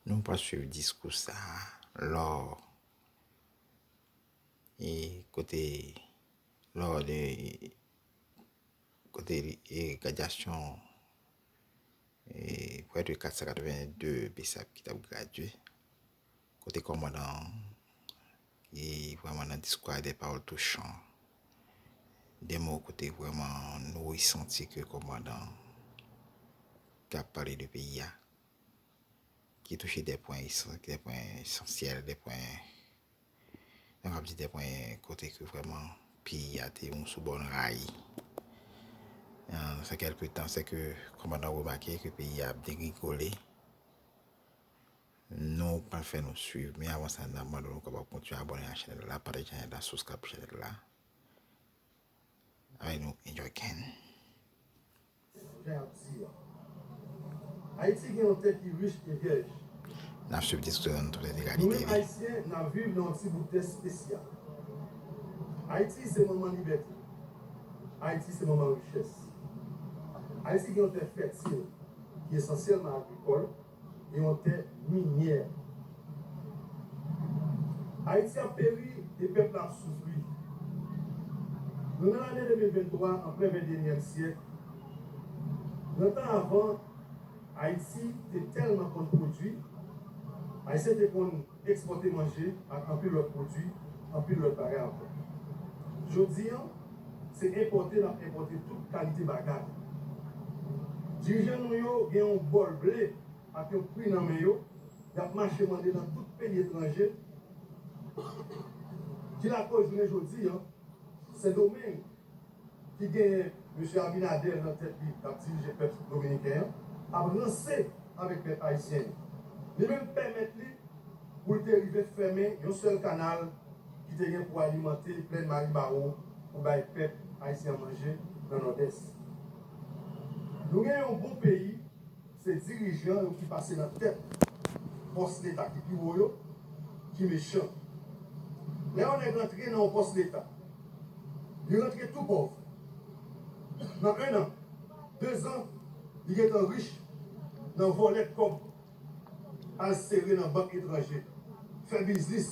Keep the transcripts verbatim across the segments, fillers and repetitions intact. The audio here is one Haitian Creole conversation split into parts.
Nou pral swiv diskou sa a lò e kote lò de kote e gradyasyon e prè de kat san katreven de BSAP ki t ap gradye, kote kòmandan an ki vrèman nan diskou a de pawòl touchan, de mo kote vrèman nou resanti ke kòmandan an t ap pale de peyi a, ki touche de pwen esan- de pwen esansyèl, de pwen, nou kab di de pwen kote ke vrèman peyi a te yon sou bòn rayi. Nan kèlke tan, se ke kòmandan remake ke peyi a ap degrigole. Nou pral fè nou swiv, men avan sa, n ap mande w kapab kontinye abòne ak chanèl la, pataje chanèl la, subscribe chanèl la. Avèk nou, enjoy Ken. Jan y ap di a. Ayiti gen yon tè ki rich e vyèj. N ap swiv diskou an an tout entegralite li. Nou menm Ayisyen, n ap viv nan yon ti bout tè espesyal. Ayiti se manman libète. Ayiti se manman richès. Ayiti gen yon tè fètil ki esansyèlman agrikòl e yon tè minyè. Ayiti ap peri e pèp la ap soufri. Nou nan lane de mil venntwa, an plen venteyenyèm syèk. Nan tan avan, Ayiti te tèlman konn pwodui, Ayisyen te konn ekspòte manje ak anpil lòt pwodui, anpil lòt bagay ankò. Jodi a, se enpòte n ap enpòte tout kalite bagay. Dirijan nou yo gen yon bòl ble ak yon pri nan men yo, y ap mache mande nan tout peyi etranje. Ki lakoz jounen jodi a, Sendomeng, ki genyen mesye Abinader nan tèt li k ap dirije pèp dominiken an, ap ranse avèk pèp ayisyen yo. Li menm pèmèt li pou l te rive fèmen yon sèl kanal ki te gen pou alimante plèn Maribawo pou bay pèp ayisyen an manje nan Nòdès. Nou gen yon bon peyi, se dirijan yo ki pase nan tèt pòs Leta ki pi wo yo ki mechan. Lè yon nèg rantre nan yon pòs Leta, li rantre tou pòv. Nan en an, de zan, li gentan rich nan vòlè kòb, al sere nan bank etranje, fè biznis,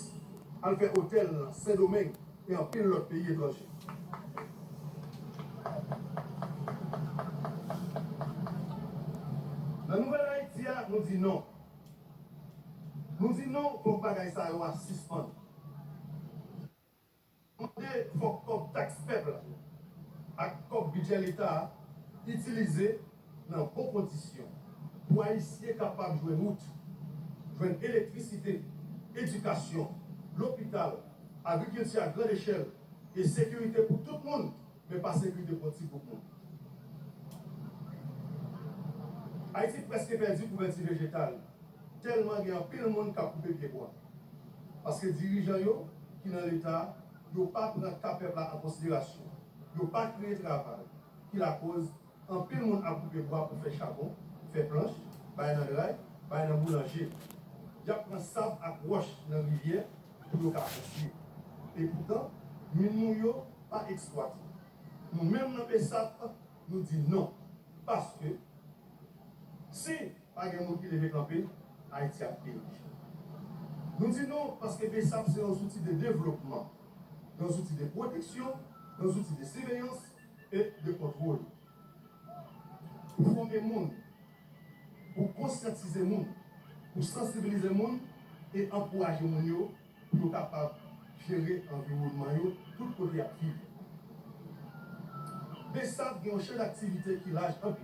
al fè otèl nan Sendomeng e anpil lòt peyi etranje. Nan Nouvèl Ayiti a, nou di non. Nou di non, fòk bagay sa yo a sispann. Mande fòk kòb taks pèp la ak kòb bidjè Leta a itilize nan bon kondisyon pou Ayisyen kapab jwenn wout, jwenn elektrisite, edikasyon, lopital, agrikilti a grann echèl e sekirite pou tout moun, men pa sekirite pou yon ti gwoup moun. Ayiti prèske pèdi kouvèti vejetal, tèlman gen anpil moun k ap koupe pyebwa. Paske dirijan yo ki nan Leta, yo pa pran ka pèp la an konsiderasyon. Yo pa kreye travay, ki lakoz anpil moun ap koupe bwa pou fè chabon, fè planch, bay nan gray, bay nan boulanje. Y ap pran sab ak wòch nan rivyè pou yo ka konstwi. Epoutan, min nou yo pa eksplwate. Nou menm nan BSAP, nou di non. Paske, si pa gen moun ki leve kanpe, Ayiti ap peri. Nou di non paske BSAP se yon zouti de devlopman, yon zouti de pwoteksyon, yon zouti de siveyans e de kontwòl. Pou fòme moun, pou konsyantize moun, pou sansibilize moun e ankouraje moun yo pou yo kapab jere anviwònman yo tout kote y ap viv. BSAP gen yon chan daktivite ki laj anpil.